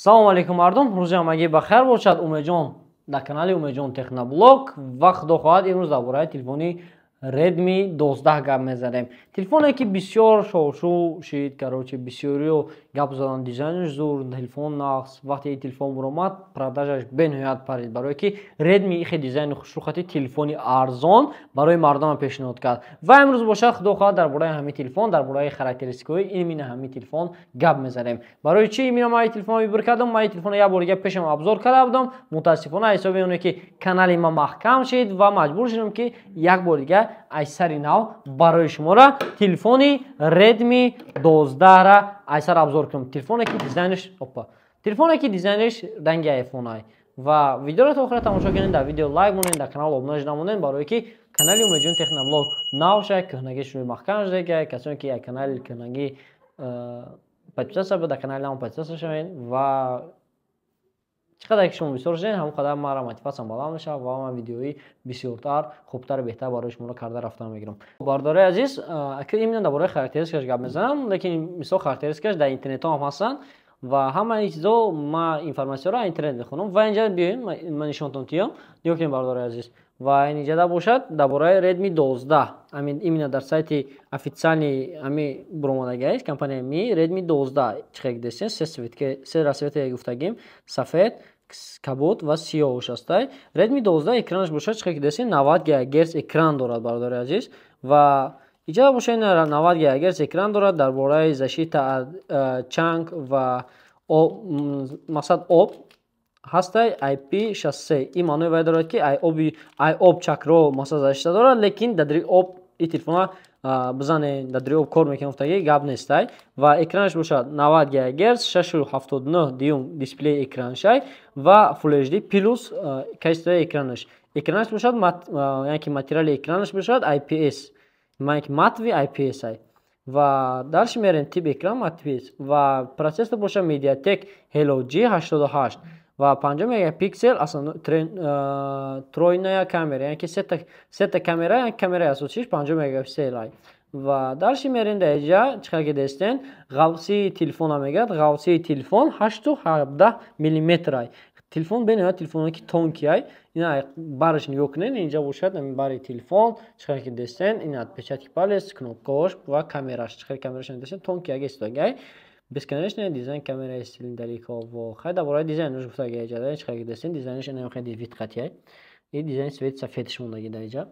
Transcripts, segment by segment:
Салому алейкум, мардум, рӯзи ҳамагӣ ба хайр бошад. Умедҷон дар канали Умедҷон Техноблог ва худо хоҳад, имрӯз дар бораи телефони Redmi 12 гап мезанем. Телефоне, ки бисёр шовшув шид, короче, бисёриё гап заданд: дизайнаш зур, телефон нақс. Вақте ин телефон буромад, продажаш бениҳоят парид, барое ки Redmi ихе дизайни хушрӯхати телефони арзон барои мардумам пешниҳод кард. Ва имрӯз бошад, худо хоҳад, дар бораи ҳамин телефон, дар бораи характеристикаҳои именно ҳамин телефон гап мезанем. Барои чӣ именно ман ин телефонро выбор кардам? Ман ин телефонро як бори дига пешам обзор карда будам. Мутаассифона, ҳисоби оне ки канали ман маҳкам шид ва маҷбур шудам, ки як бори дига аз сари нав барои шуморо телефони Redmi 12-ра аз сар обзор кунам. Телефоне ки дизайнаш, опа, телефоне ки дизайнеш ранги айфон. Ва видеоро то охира тамошо кунед, дар видео лайк монед, дар канал обуна шуда монед, барое ки канали Умедҷон Техноблог нав шай, кӯҳнагӣ шуруи маҳкам шудага. Касоне ки як канали кӯҳнагӣ подписаться буд, дар канали нав подписаться шавед. Ва чӣ қадар ки шумо бисёр шудед, ҳамон қадар мара мотиватсиям баланд мешавад ва ман видеои бисёртар, хубтару беҳтар барои шуморо карда рафтан мегирам. Бардораи азиз, именно дар бораи характеристикаш гап мезанам, лекин мисол характеристикаш дар интернетҳо ҳам ҳастанд ва ҳамаи чизо ма информатсияро интернет мехонам. Ва инҷа биёем, ман нишонтон тиём. Нигоҳ кунед, бардораи азиз. Ва инҷада бошад, дар бораи Redmi 12, ҳамин именно дар сайти официальный ҳами буромадагиаст компанияи Mi. Redmi 12 чӣ хел дестен, се цветке, се расцветка гуфтагим: сафед, кабуд ва сиёҳуш ҳастай. Redmi 12 экранаш бошад, чӣ хел дестен, 90 гигагерц экран дорад, бародари азиз. Ва иҷа бошад, 90 гигагерц экран дорад. Дар бораи защита чанг ва мақсад об ҳастай IP63. Ин маънои вай дорад, ки ай оби, ай об чакро мақсад защита дорад, лекин дар дари об ин телефона бизане, дар дари об кор мекунад гуфтагӣ гап нестай. Ва экранаш бошад 90 гигагерц, 6,79 дюйм дисплеи экраншай ва Full HD плюс качествои экранаш. Экранаш бошад, яъне ки материали экранаш бошад IPS, яъне ки матовый IPS ай. Ва дальше мерем, тип экран IPS ва процессор бошад MediaTek Helio G88 ва 50 мегапиксел тройная камера, яъне ки сета камера, яъне камераи асосиш 50 мегапиксел ай. Ва дальше мерем, дар инҷа чӣ хел ки дестен, ғафсии телефона мегӯяд, ғафсии телефон 8,17 миллиметр ай. Телефон бениҳоят телефоне ки тонкий ай. Ина бараш нигоҳ кунед, инҷа бошад ҳамин бари телефон, чӣ хел ки дестен, ин отпечатки палец, кнопкаош ва камераш. Чӣ хел камераш дестен, тонкий аг истодагай. Бесконечный дизайн камераи цилиндрического. Во хай, дар бораи дизайнаш гуфтагай иҷа, чӣ хел ки дестен, дизайнаш инам хеле вид қатиай. Ин дизайни цвети сафедаш мондаги дар инҷа.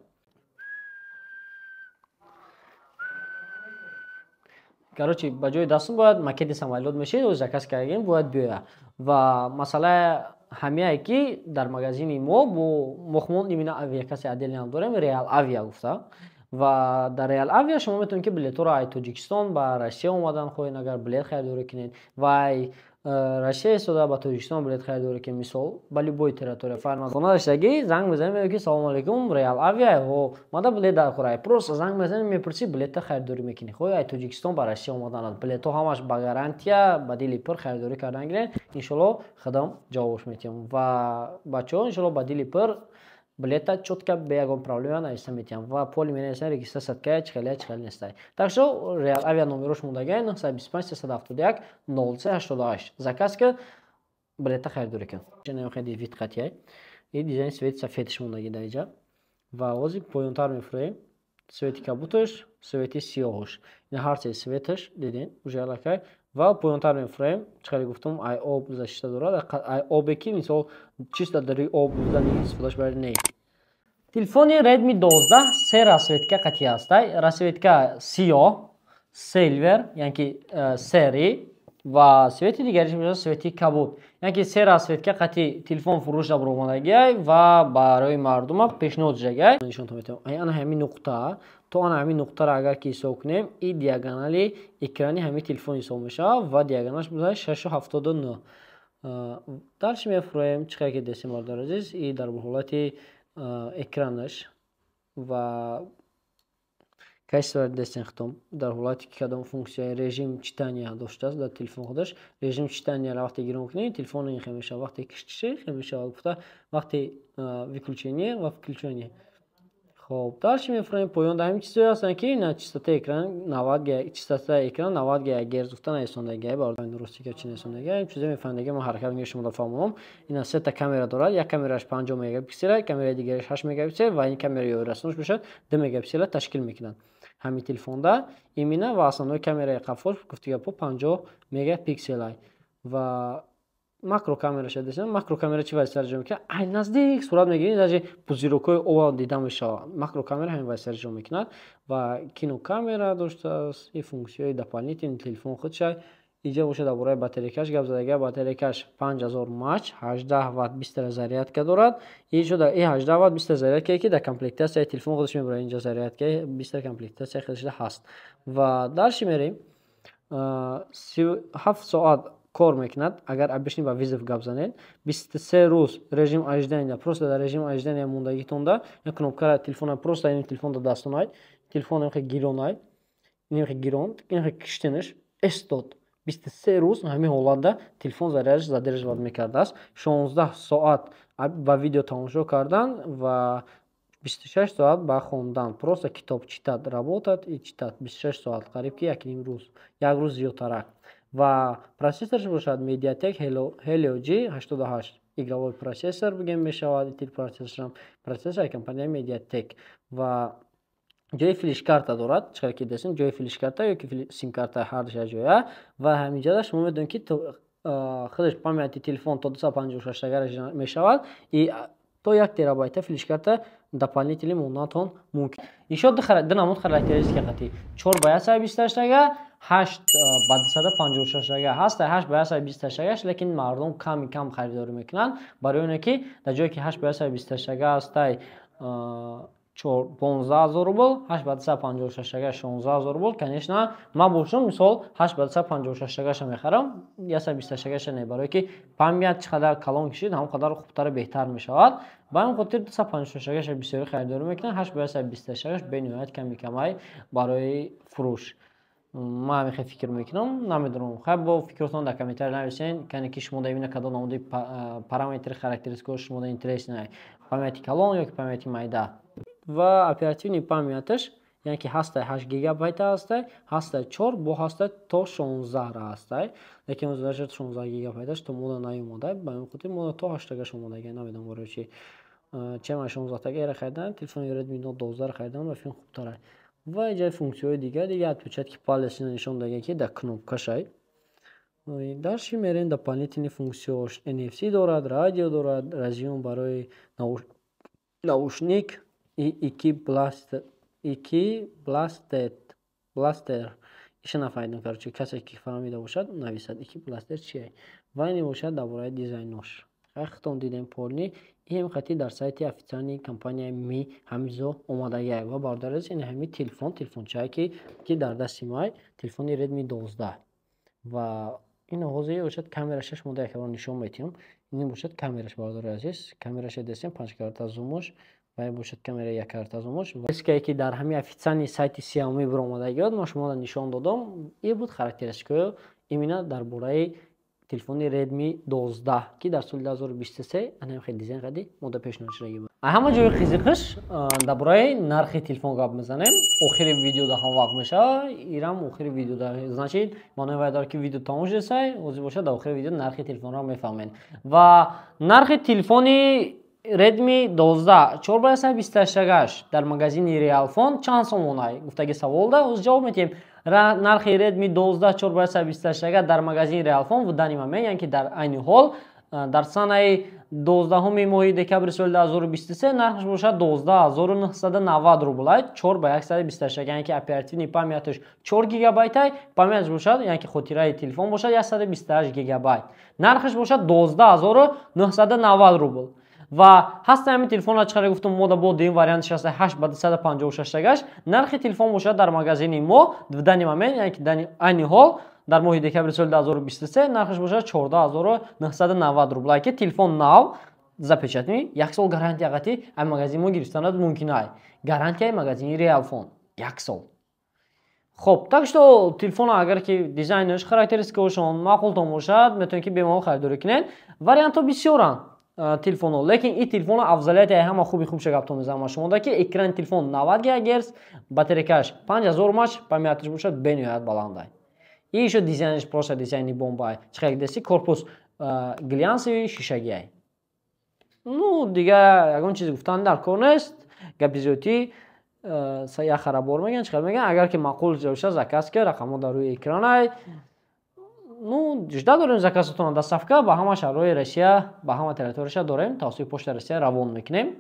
Короче, ба ҷои дастон бояд макети самолёт мешид, заказ кардагим, бояд биёяд. Ва масъала ҳамияе ки дар магазини мо бо мохмон именно авиакасси отдельный ҳам дорем, Реал Авиа гуфта. Ва дар Реал Авиа шумо метавонед, ки билетҳоро ай Тоҷикистон ба Россия омадан хоҳед, агар билет харидорӣ кунед, ва ай Россия истода ба Тоҷикистон билет харидорӣ кунед, мисол, ба любой территория, фарқ надорад. Доштагӣ занг мезанед, мегӯед, ки салому алейкум, Реал Авиа, ҳо, мада билет дар хӯрай. Просто занг мезанед, мепурсӣ, билета харидорӣ мекунӣ. Хоҳӣ ай Тоҷикистон ба Россия омаданат, билетҳо ҳамаш ба гарантия, ба дили пур харидорӣ кардан гиред. Иншолло, худам ҷавобш метиҳам. Ва бачаҳо, иншолло, ба дили пур билета чётко, бе ягон проблема нависта метиҳам. Ва поли менависам, регистрация кая, чӣ хеле, чӣ хеле нестай. Так что Реал Авиа номерош мондагай: 925 371 03 88. Заказ кар, билета харидорӣ кун. Хеле вид қатиай. Ин дизайни цвети сафедаш мондаги дар инҷа. Ва ҳозир поёнтар мефурӯем, цвети кабуташ, цвети сиёҳуш, ин ҳар се цветаш дидем уже аллакай. Ва поёнтар мефурӯем, чӣ хеле гуфтум, ай об защита дорад, ай обе ки мисол чисто дар об зани истифодаш баред не. Телефони Redmi 12 се расцветка қатъи ҳастай: расцветка сиёҳ, silver, яъне ки серый, ва цвети дигариш мешавад цвети кабуд. Яъне ки се расцветка қатъи телефон фурӯш баромадагиай ва барои мардума пешниҳод шудагиай. Нишонтон метавонам, ай ана ҳамин нуқта то ана ҳамин нуқтаро агар ки ҳисоб кунем, и диагонали экрани ҳамин телефон ҳисоб мешавад ва диагоналаш бошад 6,79. Дальше мефурӯем, чӣ қадр ки дестем, бародари азиз, и дар ҳолати экранаш ва качество дестен хитом, дар ҳолате ки кадом функсияи режим читания доштааст дар телефон худаш. Режим читанияро вақте гирон кунед, телефон ин хел мешавад, вақте киштише хел мешавад гуфта, вақте выключение ва включение. Хоб, дальше мефурем поён. Дар ҳамин чизҳое ҳастанд, ки на частотаи экран 90, частотаи экран 90 герц гуфта нависондагиай. Барои ростига чӣ нависондагиай, ин чизҳое мефаҳмидаги. Ман ҳаракат мекунам, шумо фаҳмонам. Ина сета камера дорад: як камераш 50 мегапиксел, камераи дигараш 8 мегапиксел ва ин камераи ёрирасонаш бошад, 2 мегапиксела ташкил мекунад ҳамин телефонда именно. Ва основной камераи қафош, гуфти гапҳо, 50 мегапикселай. Ва макрокамераша десем, макрокамера чӣ вазифаро иҷро мекунад? Ай наздик сурат мегирӣ, даже пузырёк ҳои об дида мешавад. Макрокамера ҳамин вазифаро иҷро мекунад. Ва кинокамера доштааст и функсияҳои дополнительный телефон худша. Инҷа бошад, дар бораи батарейкаш гап задага. Батарейкаш 5000 мАч, 18 ватт быстрая зарядка дорад. И 18 ватт быстрая зарядка, ки дар комплектация и телефон худаш мебарад. Инҷа зарядка и быстрая комплектация худаш ҳаст. Ва дальше мерем. 7 соат кор мекунад, агар обычный ба вызов гап занед. 23 рӯз режим ожидания, просто дар режим ожидания мондагитонда кнопка ра телефона, просто ин телефон да дастонай, телефон инхе гиронай, инхе гирон, инхе киштенаш эстод. 23 рӯз ҳамин ҳолатда телефон зарядаш задерживать мекардааст. 16 соат ба видео тамошо кардан ва 26 соат ба хондан, просто китоб читать, работать и читать. 26 соат, қариб ки якним рӯз, як рӯз зиёдтарак. Ва процессорш бошад, MediaTek Helio G88 игровой процессор бигем мешавад. Итил процессорам процессори компанияи MediaTek. Ва ҷои флешкарта дорад, чӣ ки десем, ҷои флешкарта ё ки симкарта, ҳардуш як ҷоя. Ва ҳаминҷода шумо медонед, ки худаш память и телефон то 256 тагара мешавад и то 1 терабайта флешкарта дополнительный монатон мумкин. Ишо ду намуд характеристика қати: 4 ба 128 тага, 8 ба 256 тага ҳаст. 8 ба 128 тагаш, лекин мардум ками кам харидорӣ мекунанд, барои оне ки дар ҷое ки 8 ба 128 тага ҳастай, 15 000 рубл, 8 ба 256 тага 16 000 рубл. Конечно, ман бошам, мисол, 8 ба 256 тагаша мехарам, 128 тагаша не, барое ки память чӣ қадар калон кишид, ҳамон қадар хубтару беҳтар мешавад. Ба ҳамин хотир 256 тагаша бисёрӣ харидорӣ мекунанд, 8 ба 128 тагаш бениҳоят ками камай барои фурӯш. Ман ҳамин хел фикр мекунам, намедонам. Хай, бо фикротон дар комментарий нависен, кане ки шумо дар кадом намуди параметри, характеристикаҳо шумо интересный: память и калон ё ки память и майда. Ва оперативный память аш, яъне ки ҳастай 8 гигабайта, ҳастай, ҳастай 4, бо ҳастай то 16 ра ҳастай, лекин 16 гигабайташ то мода наёмада. Ба ҳамин хотир мода то 8 тагаш омодага. Намедонам барои чи чема 16 тага эра харидан. Телефони Redmi Note 12 харидан ба филм хубтара. Ва иҷои функсияҳои дигар, дига отпечатки палец нишон дага, ки дар кнопкашай. Дальше мерем, дополнительный функсияҳош: NFC дорад, радио дорад, разъём барои наушник и IQ Blaster. Иша нафаҳмидам, короче, касе ки фаҳмида бошад, нависад, IQ Blaster чие. Ва ин бошад дар бораи дизайнош. Худтон дидем, полный ин хати дар сайти официальный компанияи Mi ҳамизо омадагиай. Ва бародари азиз, ин ҳами телефон, телефончае ки дар дасти май, телефони Redmi 12. Ва ин ҳозир бошад камераша шумо дар экран нишон метиҳам. Ин бошад камераш, бародари азиз. Камераша дестем, панҷкарата зумош, ва ин бошад камераи яккарата зумош. Ки дар ҳамин официальный сайти Xiaomi биромадагиёд, ман шуморо нишон додам. Ин буд характеристикаҳо именно дар бораи телефони Redmi 12, ки дар соли 2023 анам хел дизайн қади мода пешниҳод шудагӣ буд. Ҳама ҷои қизиқиш, дар бораи нархи телефон гап мезанем. Охири видео да ҳам вақт мешавад, ирам охири видео да, значит, маънои вай дорад, ки видео тамом шудасай. Ҳозир бошад, дар охири видео нархи телефонро мефаҳмед. Ва нархи телефони Redmi 12 4 ба 128 дар магазини Realfon чанд сомонай гуфтаги саволда ҳозир ҷавоб медиҳем. Нархи Redmi 12 4 ба 128 дар магазини Realfon в данный момент, яъне ки дар айни ҳол, дар санаи 12 моҳи декабри соли 2023, нархаш бошад 12 990 рублай, 4 ба 128, яъне ки оперативный память аш 4 гигабайтай, память аш бошад, яъне ки хотираи телефон бошад 128 гигабайт, нархаш бошад 12 990 рубл. Ва ҳаста ҳамин телефонро, чӣ гуфтам, мода бо дуюм вариантш ҳаста, 8 ба 256 тагаш. Нархи телефон бошад дар магазини мо в данный момент, яъне ки айни ҳол, дар моҳи декабри соли 2023, нархаш бошад 14 990 рубл, ки телефон нав, запечатанный, як сол гарантия қати ай магазини мо гирифтанат мумкин ай. Гарантияи магазини Realfon як сол. Хоб, так что телефона, агар ки дизайнаш, характеристикаошон маъқултон бошад, метавонед, ки бемалол харидорӣ кунед. Вариантҳо бисёранд. Телефонҳо, лекин ин телефонро афзалияти ҳама хуби хубша гаптон мезанам шумода, ки экрани телефон 90 гигагерц, батарейкаш 5000 мАч, памятиш бошад бениҳоят баландай. И ещё дизайниш просто дизайни бомбай. Чихел деси, корпус глянцевый, шишагиай. Ну, дига ягон чизе гуфтан дар кор нест. Гапи зиёдтӣ як харабор мегӯян, чихел мегӯян. Агар ки маъқул боша, заказ ки, рақамҳо дар рӯи экранай. Ну, жда дорем заказатона. Доставка ба ҳама шаҳрҳои Россия, ба ҳама территорияша дорем, тавассути Почта Россия равон мекунем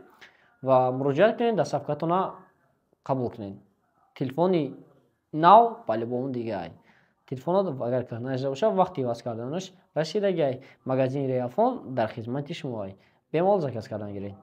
ва муроҷиат кунед, доставкатона қабул кунед. Телефони нав по-любому дигай. Телефонот агар кӯҳна бошад, вақти иваз карданаш расидагай. Магазини Реалфон дар хизмати шумоай, бемалол заказ кардан гиред.